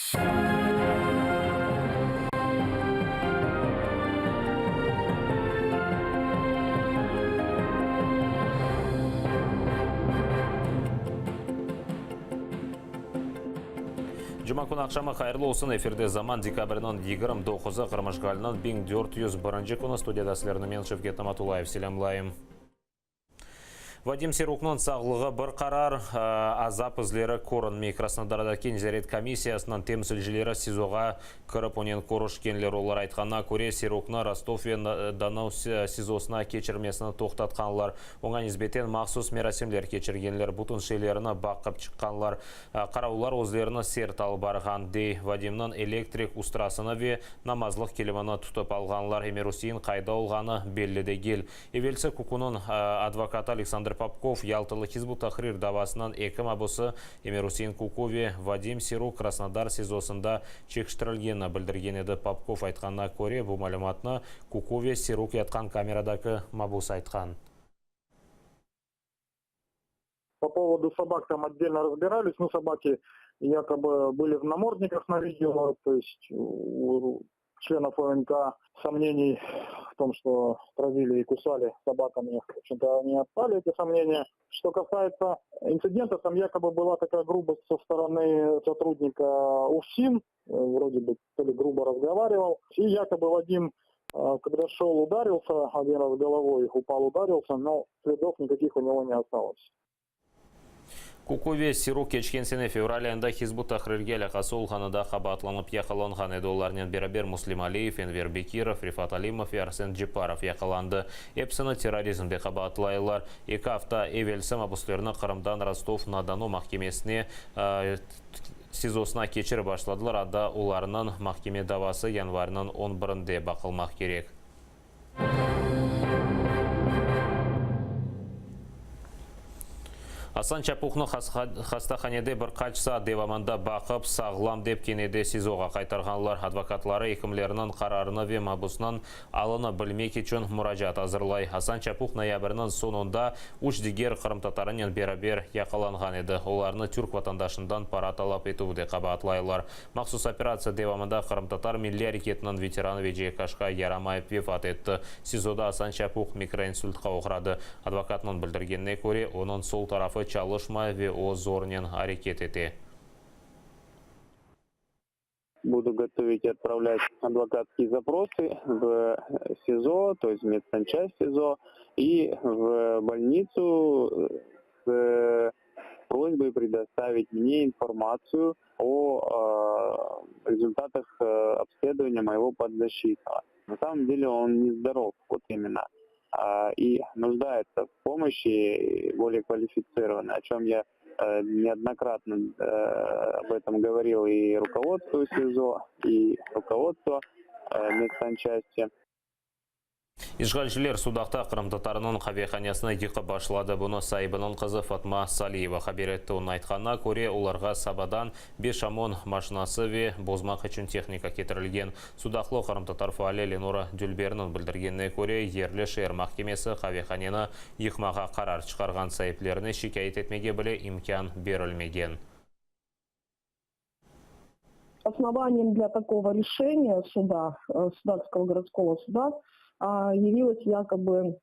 Cuma künü aqşamı hayırlı olsun! Efirde Zaman, dekabrniñ 29-ı, Qırım işğaliniñ 1401 künü. Studiyada sizlerni men, Şevket Namatullayev, selâmlayım. Vadim Siruknıñ sağlığı bir qarar, azap izleri körünmey. Krasnodardaki nezaret komissiyasınıñ temsilcileri SİZOğa kirip onen körüşkenler. Olar aytqanına köre, Siruknı Rostov-ve-na-Donu SİZOsına keçirmesini toqtatqanlar. Oña nisbeten mahsus merasimler keçirgenler, bütün şeylerini baqıp çıqqanlar. Qaravullar özlerini sert alıp barğan, dey. Vadimniñ elektrik ustrasını ve namazlıq kilimini tutıp alğanlar. Emirüsein qayda olğanı belli degil. Evelsi Kukunıñ advokatı Aleksandr Popkov, Yaltalı Hizb ut-Tahrir davasınıñ eki mabusı Emir-Usein Kuku ve Vadim Siruk Krasnodar SİZOsında çekiştirilgenini bildirgen edi. Popkov aytqanına köre, bu malümatnı Kuku ve Siruk yatqan kameradaki mabus aytqan. Po povodu sobak tam otdelno razbirались, nu sobaki yakoby byli v namordnikah na video, to est u çlenov OMK somneniy v tom, çto travili i kusali sobakami, v obşem-to, oni otpali, eti somneniya. Çto kasayetsya intsidenta, tam yakoby byla takaya grubost so storony sotrudnika UFSİN, vrode by to li grubo razgovarival, i yakoby Vadim, kogda şel, udarilsâ odin raz golovoy, upal, udarilsâ, no sledov nikakih u nego ne ostalos. Kuku ve Siruk keçken sene fevral ayında Hizb ut-Tahrirge alâqası olğanında qabaatlanıp yaqalanğan edi. Olarnen beraber Muslim Aliyev, Enver Bekirov, Refat Alimov ve Arsen Cepparov yaqalandı. Episini terrorizmde qabaatlaylar. Eki afta evelsi mabüslerni Qırımdan Rostov-na-Donu mahkemesine SİZOsına keçirip başladılar, adda olarnıñ mahkeme davası yanvarniñ on birinde baqılmaq kerek. Asan Çapuhnı hastahanede bir qaç saat devamında baqıp, sağlam dep kene de SİZOğa qaytarğanlar. Advokatları ekimlerniñ qararını ve mabusnıñ alını bilmek içün muracaat azırlay. Asan Çapuh noyabrniñ soñunda üç diger qırımtatarınen beraber yaqalanğan edi. Olarnı türk vatandaşından para talap etüvde qabaatlaylar. Mahsus operatsiya devamında qırımtatar milliy areketiniñ veteranı Veciye Kaşka yaramayıp vefat etti. SİZOda Asan Çapuh mikroinsultqa oğradı. Advokatnıñ bildirgenine köre, onıñ sol tarafı çalışmay ve o zornen areket ete. Budu gotovit i otpravlât advokatskiye zaprosı v SİZO, to est v medsançast SİZO i v bolnitsu s prosboy predostavit mne informatsiyu o rezultatah obsledovaniya moyego podzaşçitnogo. Na samom dele on nezdorov, vot imenno, i nujdaetsya v pomoşçi bolее kvalifitsirovannoy, o çem ya neodnokratno ob etom govoril i rukovodstvu SİZO, i rukovodstvu medsançasti. İşğalciler Sudaqta qırımtatarınıñ qavehanesini yıqıp başladı. Bunı saibiniñ qızı Fatma Saliyeva haber etti. Onıñ aytqanına köre, olarğa sabadan beş OMON maşinası ve bozmaq içün tehnika ketirilgen. Sudaqlı qırımtatar faali Lenora Dülberniñ bildirgenine köre, yerli şeer mahkemesi qavehaneni yıqmağa qarar çıqarğan saiplerine şikâyet etmege bile imkân berilmegen. Основанием для такого решения суда, Судакского городского суда, явилось якобы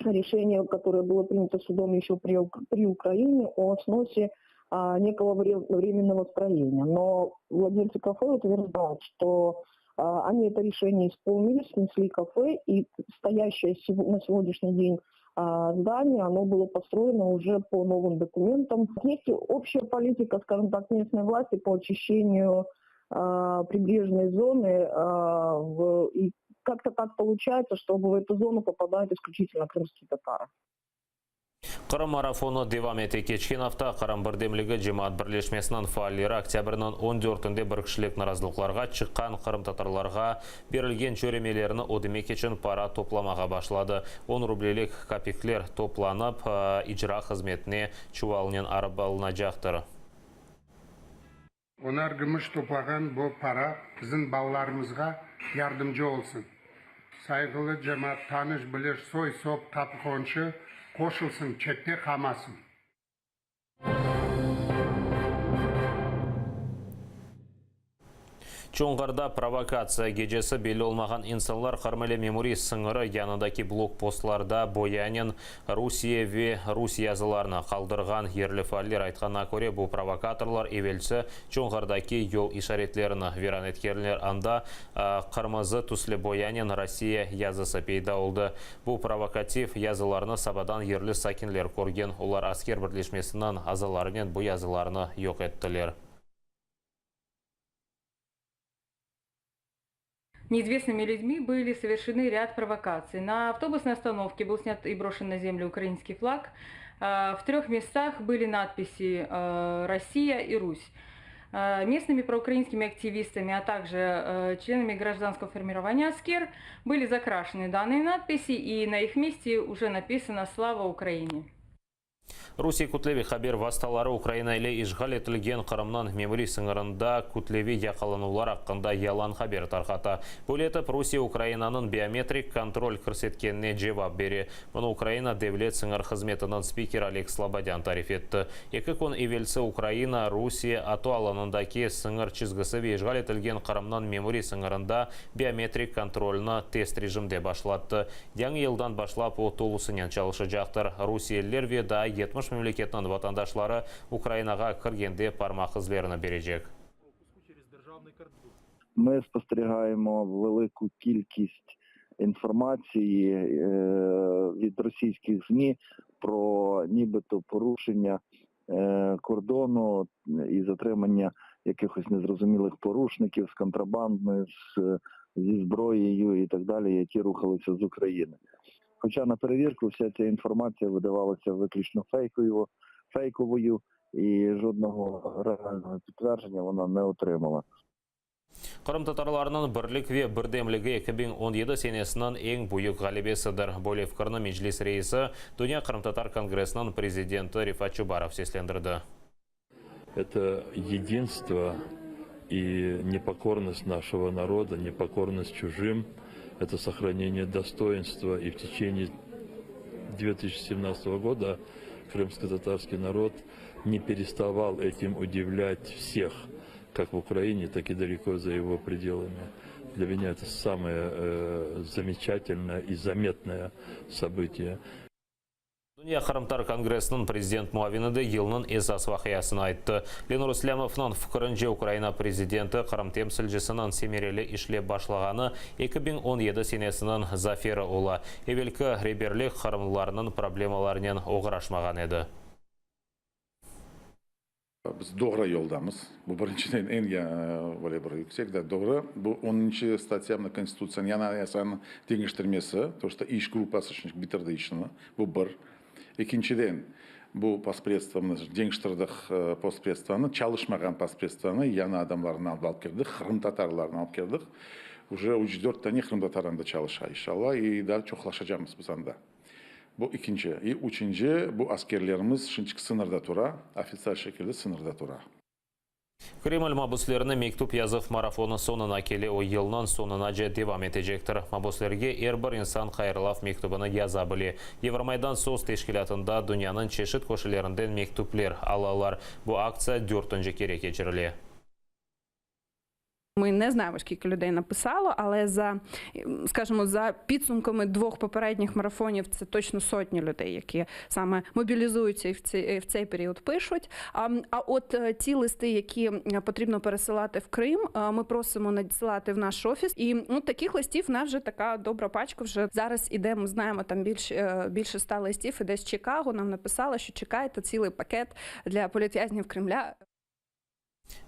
решение, которое было принято судом еще при, при Украине о сносе некого временного строения. Но владельцы кафе утверждают, что они это решение исполнили, снесли кафе, и стоящее на сегодняшний день здание, оно было построено уже по новым документам. Есть общая политика, скажем так, местной власти по очищению прибрежной зоны. И как-то так получается, что в эту зону попадают исключительно крымские татары. Qırım marafonı devam ete. Keçken afta Qırım birdemligi cemaat birleşmesiniñ faalleri oktâbrniñ on dörtünde bir kişilik narazılıqlarğa çıqqan qırımtatarlarğa berilgen cöremelerni ödemek içün para toplamağa başladı. On rublelik kapikler toplanıp, icra hızmetine çuvalnen alınacaqtır. Onar gümüş toplağan bu para bizim balalarımızğa yardımcı olsun. Sayğılı cemaat, tanış-biliş, soy-sop, qapı-qonşı qoşulsın, çette qalmasın. Çonğarda provokatsiya gecesi belli olmağan insanlar Qırım ile memuriy sıñırı yanındaki blokpostlarda boyanen Rusiye ve rus yazılarını qaldırğan. Yerli faaller aytqanına köre, bu provokatorlar evelsi Çonğardaki yol işaretlerini viran etkenler, anda qırmızı tüsli boyanen Rossiya yazısı peyda oldı. Bu provokativ yazılarnı sabadan yerli sakinler körgen, olar Asker birleşmesiniñ azalarınen bu yazılarnı yoq ettiler. Неизвестными людьми были совершены ряд провокаций. На автобусной остановке был снят и брошен на землю украинский флаг. В трех местах были надписи «Россия» и «Русь». Местными проукраинскими активистами, а также членами гражданского формирования «Аскер» были закрашены данные надписи, и на их месте уже написано «Слава Украине». Rusiye kütleviy haber vastaları Ukraina ile işğal etilgen Qırımnıñ memuriy sıñırında kütleviy yaqalanuvlar aqqında yalan haber tarqata. Böyle etip, Rusiye Ukrainanıñ biometrik kontrol kirsetkenine cevap bere. Bunı Ukraina Devlet sıñır hızmetiniñ spikeri Oleg Slobodân tarif etti. Eki kün evelsi Ukraina, Rusiye ATO alanındaki sıñır çizgisi ve işğal etilgen Qırımnıñ memuriy sıñırında biometrik kontrolni test rejimde başlattı. Yañı yıldan başlap o tolusınen çalışacaqtır. Rusiyeliler ve daa 70 memleketniñ vatandaşları Ukrainağa kirgende parmaq izlerini berecek. Ми спостерігаємо велику кількість інформації від російських ЗМІ про нібито порушення кордону і затримання якихось незрозумілих порушників з контрабандною, з, зі зброєю і так далі, які рухалися з України. Хоча на перевірку вся ця інформація видавалася виключно фейковою, фейковою і жодного реального підтвердження вона не отримала. Qırımtatarlarnıñ birlik ve birdemligi 2017 senesiniñ eñ büyük ğalebesidir. Böyle fikirni Meclis reisi, Dünya qırımtatar kongressiniñ prezidenti Refat Çubarov seslendirdi. Это единство и непокорность нашего народа, непокорность чужим, это сохранение достоинства. И в течение 2017 года крымско-татарский народ не переставал этим удивлять всех, как в Украине, так и далеко за его пределами. Для меня это самое замечательное и заметное событие. Dünya qırımtatar kongressiniñ prezident muavini de yılnıñ esas vaqiasını ayttı. Lenur İslâmovnıñ fikirince, Ukraina prezidenti Qırım temsilcisiniñ semereli işlep başlağanı 2017 senesiniñ zaferi ola. Evelki reberlik qırımlılarnıñ problemalarınen oğraşmağan edi. Biz doğru yoldamız. Bu birinciden eñ böyle bir yüksek de doğru. Bu onuncu statya mına Konstitutsiyanıñ, yani Anayasanıñ deñiştirmesi, to что iş gruppası şimdi bitirdi işini, bu bir. Ekinciden, bu postpredstvo, mına deñiştirdik postpredstvonı, çalışmağan postpredstvonı yañı adamlarnı alıp kirdik, qırımtatarlarnı alıp kirdik. Uje üç, dört tane qırımtatar anda çalışa, inşallah, i daa çoqlaşacaqmız biz anda. Bu ekinci. I üçünci, bu askerlerimiz şimdiki sıñırda tura, ofitsial şekilde sıñırda tura. Kreml mabüslerine mektüp yazuv marafonı soñuna kele, o yılnıñ soñunace devam etecektir. Mabüslerge er bir insan hayırlav mektübini yaza bile. Yevromaydan söz teşkilâtında dünyanıñ çeşit köşelerinden mektüpler alalar. Bu aktsiya dörtünci kere keçirile. Ми не знаємо, скільки людей написало, але за, скажімо, за підсумками двох попередніх марафонів це точно сотні людей, які саме мобілізуються і в цей, в цей період пишуть. А, а от ті листи, які потрібно пересилати в Крим, ми просимо надсилати в наш офіс. І ну, таких листів в нас вже така добра пачка. Вже зараз іде, ми знаємо, там більш, більше 100 листів іде з Чикаго. Нам написали, що чекайте цілий пакет для політв'язнів Кремля.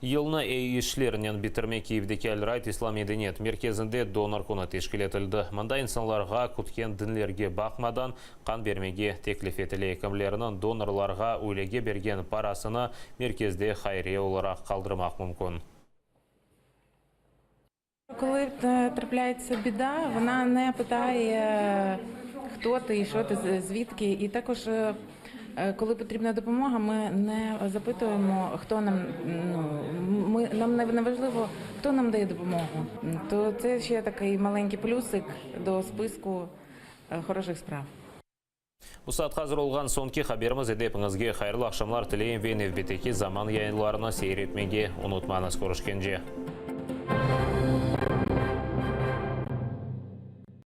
Yılnı eyi işlernen bitirmek Kyivdeki Al-Raid İslam medeniyet merkezinde donor künü teşkil etildi. Mında insanlarğa kütken dinlerge baqmadan qan bermege teklif etile. Ekimlerniñ donorlarğa üylege bergen parasını merkezde hayriye olaraq qaldırmaq mümkün. Коли трапляється біда, вона не питає, хто ти, що ти, звідки. І також, коли потрібна допомога, ми не запитуємо, хто нам, ну, ми, нам не важливо, хто нам дає допомогу. То це ще такий маленький плюсик до списку хороших справ. Bu saatqa azır olğan soñki haberimiz edi. Epiñizge hayırlı aqşamlar tileyim ve nevbetteki Zaman yayınlarını seyir etmege unutmañız. Körüşkence.